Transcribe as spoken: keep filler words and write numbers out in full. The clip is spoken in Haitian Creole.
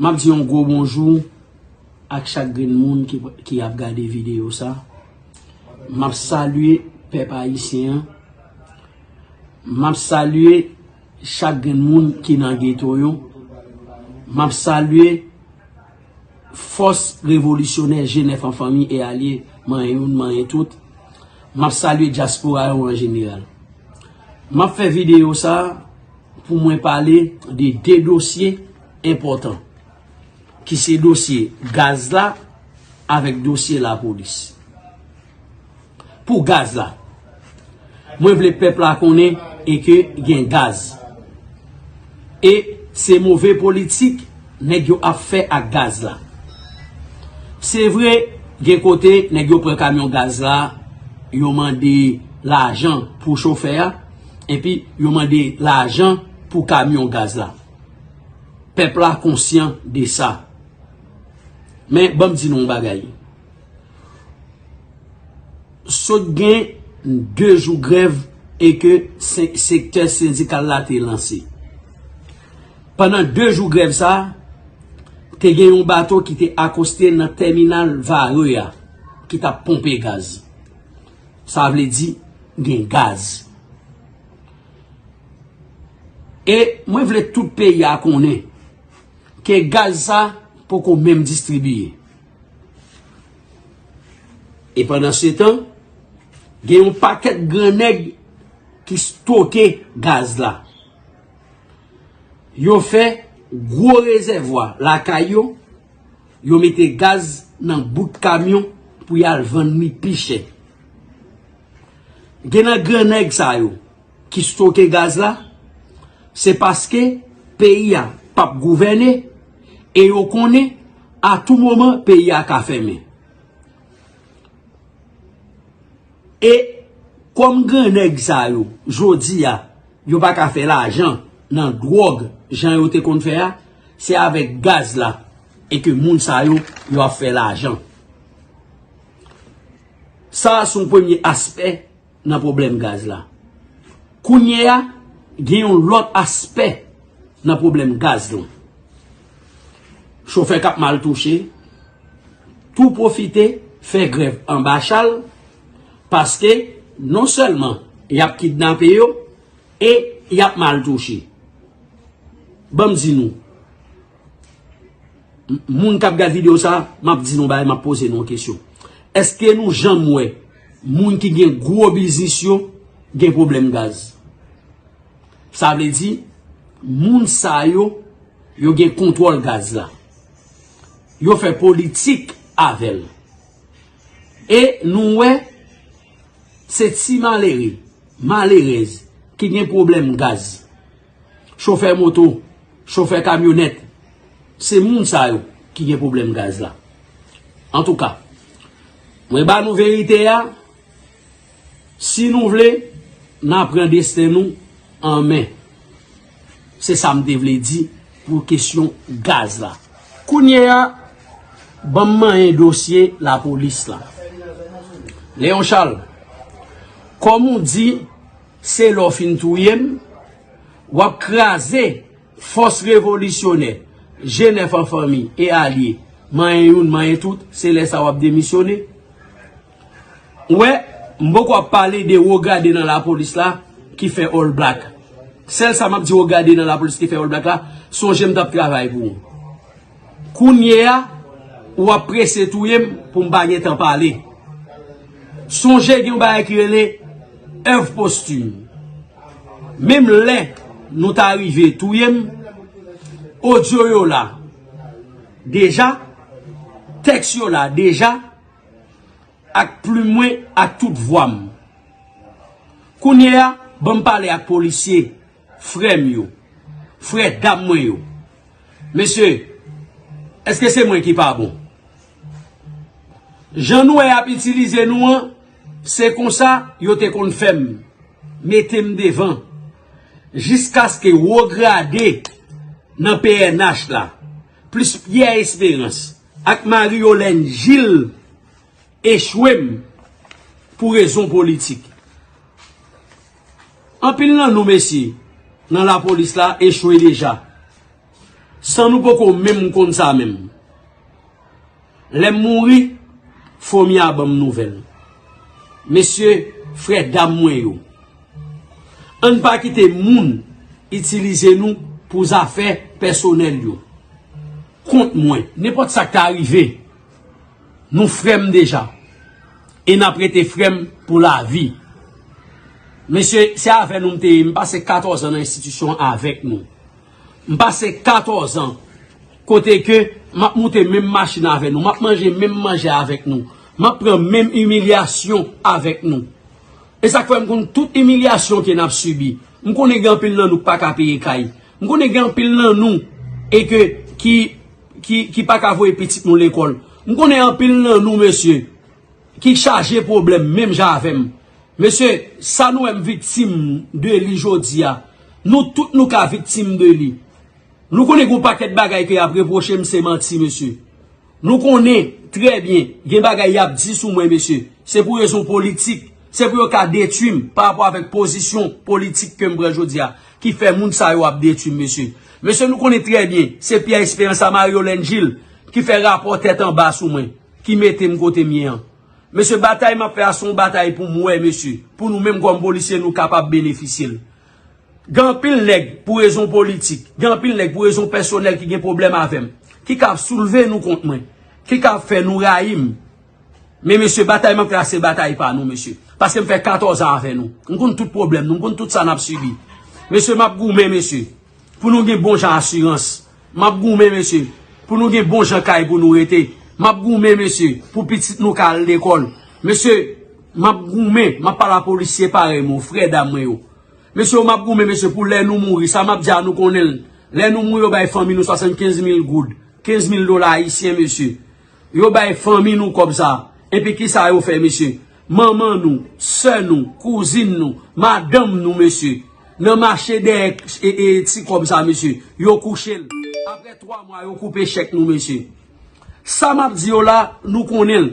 M ap di yon gwo bonjou ak chak grenn moun ki, ki ap gade videyo sa. M ap salye pèp ayisyen an. M ap salye chak grenn moun ki nan geto yo. M ap salye fòs revolisyonè G nèf an fanmi e alye, manyen youn, manyen tout. M ap salye dyaspora yo an jeneral. M ap fè videyo sa pou mwen pale de de dosye enpòtan, ki se dosye gaz la avèk dosye lapolis. Pou gaz la, mwen vle pèp la konnen e ke gen gaz. E se move politik nèg yo ap fè ak gaz la. Se vre, gen kote nèg yo pran kamyon gaz la, yo mande lajan pou chofè a, epi yo mande lajan pou kamyon gaz la. Pèp la konsyan de sa. Men, ban m di nou yon bagay. Sot gen de jou grèv e ke se-, sektè sendikal la te lanse. Pandan de jou grèv sa, te gen yon bato ki te akoste nan tèminal Varreux a, ki t ap ponpe gaz. Sa vle di, gen gaz. E mwen vle tout peyi a konnen ke gaz sa poko menm distribiye. E pandan se tan, gen yon pakèt gran nèg ki stoke gaz la. Yo fè gwo rezèvwa lakay yo, yo mete gaz nan bout kamyon pou y al vann li pi chè. Gen nan gran nèg sa yo ki stoke gaz la, se paske peyi a p ap gouvène e yo konnen a tou moman peyi a ka fèmen. E kòm gran nèg sa yo, jodi a, yo pa ka fè lajan nan dwòg jan yo te konn fè a, se avèk gaz la e ke moun sa yo, yo ap fè lajan. Sa a se yon premye aspè nan pwoblèm gaz la. Kounye a, gen yon lòt aspè nan pwoblèm gaz lan. Chofè k ap mal touche, tou pwofite fè grèv anba chal, paske non sèlman y ap kidnape yo, e y ap mal touche. Ban m di nou, m-, moun k ap gad videyo sa, m ap di nou bagay, m ap poze nou yon kesyon. Èske nou janm wè moun ki gen gwo biznis yo gen pwoblèm gaz? Sa vle di, moun sa yo, yo gen kontwòl gaz la. Yo fè politik avè l. E nou wè, se ti malere, malerèz ki gen pwoblèm gaz. Chofè moto, chofè kamyonèt, se moun sa yo ki gen pwoblèm gaz la. Antouka, mwen ba nou verite a, si nou vle, n a pran desten nou an men. Se sa m te vle di pou kesyon gaz la. Kounye a, ban m manyen dosye lapolis la. Léon Charles, kòm ou di, se lè w fin touye m, w ap kraze fòs revolisyonè, G nèf an fanmi e alye, manyen youn, manyen tout, se lè sa w ap demisyone. Ou wè, m poko ap pale de wo grade nan lapolis la ki fè All Black. Sèl sa m ap di wo grade nan lapolis ki fè All Black la, sonje m t ap travay pou ou. Kounye a, w ap prese touye m pou m pa gen tan pale. Sonje gen yon bagay ki rele èv postim. Menm lè nou ta rive touye m, odyo yo la deja, tèks yo la deja, ak plim mwen, ak tout vwa m. Kounye a, ban m pale ak polisye, frè m yo, frè dam mwen yo. Mesye, èske se mwen ki pa bon? Jan nou wè y ap itilize nou an, se konsa yo te konn fè m, mete m devan, jiskaske wo grade nan P N H la, plis Pierre Espérance ak Marie Yolène Gilles echwe m pou rezon politik. Anpil nan nou, mesye, nan lapolis la echwe deja. San nou poko menm konn sa menm. Lè m mouri, fomi a ban m nouvèl. Mesye, frè dam mwen yo, ann pa kite moun itilize nou pou zafè pèsonèl yo. Kont mwen, nenpòt sa k ta rive, nou frè m deja. E n ap rete frè m pou lavi. Mesye, se avè nou m te ye. M pase katòz an nan enstitisyon an avèk nou. M pase katòz an kote ke m ap moute menm machin avè nou, m ap manje menm manje avèk nou, m ap pran menm imilyasyon avèk nou. E sa k fè m konn tout imilyasyon ke n ap sibi. M konnen gen anpil nan nou k pa ka peye kay. M konnen gen anpil nan nou e ke ki, ki, ki pa ka voye pitit nou lekòl. M konnen anpil nan nou, mesye, ki chaje pwoblèm menm jan avè m. Mesye, sa nou wè m viktim de li jodi a, nou tout nou ka viktim de li. Nou konnen gen yon pakèt bagay ke y ap repwoche m, se manti, mesye. Nou konnen trè byen, gen bagay y ap di sou mwen, mesye. Se pou rezon politik. Se pou yo ka detwi m pa rapò avèk pozisyon politik ke m pran jodi a, ki fè moun sa yo ap detwi m, mesye. Mesye, nou konnen trè byen, se Pierre Espérance a Mario Lengil ki fè rapò tèt anba sou mwen, ki mete m kote m ye an. Mesye, batay m ap fè a se yon batay pou m wè, mesye, pou nou menm kòm polisye, nou kapab benefisye l. Gen anpil nèg pou rezon politik, gen anpil nèg pou rezon pèsonèl ki gen pwoblèm avè m, ki ka ap soulve nou kont mwen, ki ka ap fè nou rayi m. Men mesye, batay m ap fè a se batay pa nou, mesye. Paske m fè katòz an avè nou. M konn tout pwoblèm nou, m konn tout sa n ap sibi. Mesye, m ap goumen, mesye, pou nou gen bon jan asirans. M ap goumen, mesye, pou nou gen bon jan kay pou nou rete. M ap goumen, mesye, pou pitit nou ka al lekòl. Mesye, m ap goumen, m ap pale a polisye parèy mwen, frè dam mwen yo. Mesye, m ap goumen, mesye, pou lè nou mouri, sa m ap di a nou konnen l. Lè nou mouri, yo bay fanmi nou swasannkenz mil goud, kenz mil dola ayisyen, mesye. Yo bay fanmi nou kòb sa. Epi kisa yo fè, mesye? Manman nou, sè nou, kouzin nou, madanm nou, mesye, nan mache dèyè e, e, ti kòb sa, mesye, yo kouche l. Apre twa mwa, yo koupe chèk nou, mesye. Sa m ap di yo la, nou konnen l.